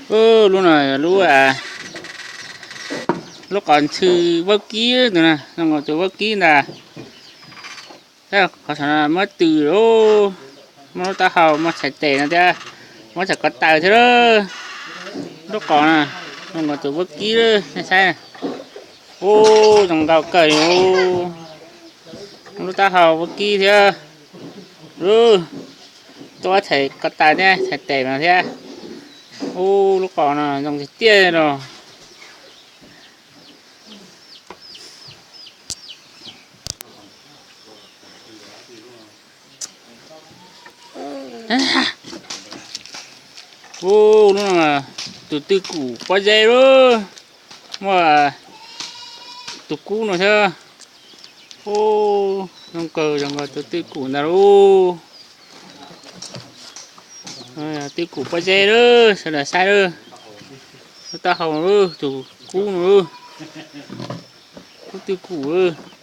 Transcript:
Lub no lub, lub qos ntxhw vaub kib tus na, zoo nkaus tus vaub kib ntag. Qhov saum no muab tws, muab lub taub hau, muab txhais tes no thiab, muab txhais ko taw thiab. Lub qos no zoo nkaus tus vaub kib, nej saib. Ub, zoo nkauj kawg li. Lub taub hau vaub kib thiab. Tuaj txhais ko taw thiab txhais tes no thiab. Ub, lub qos no zoo tiag tiag los. Ub, lub no tus twj kum pob zeb lub, muaj tus kub no thiab. Ub, zoo kawg zoo nkaus tus twj kum ntag lauj. Twj kum pob zeb lub, sawv daws saib lub, lub taub hau lub, tus kub no lub, kub twj kum lub.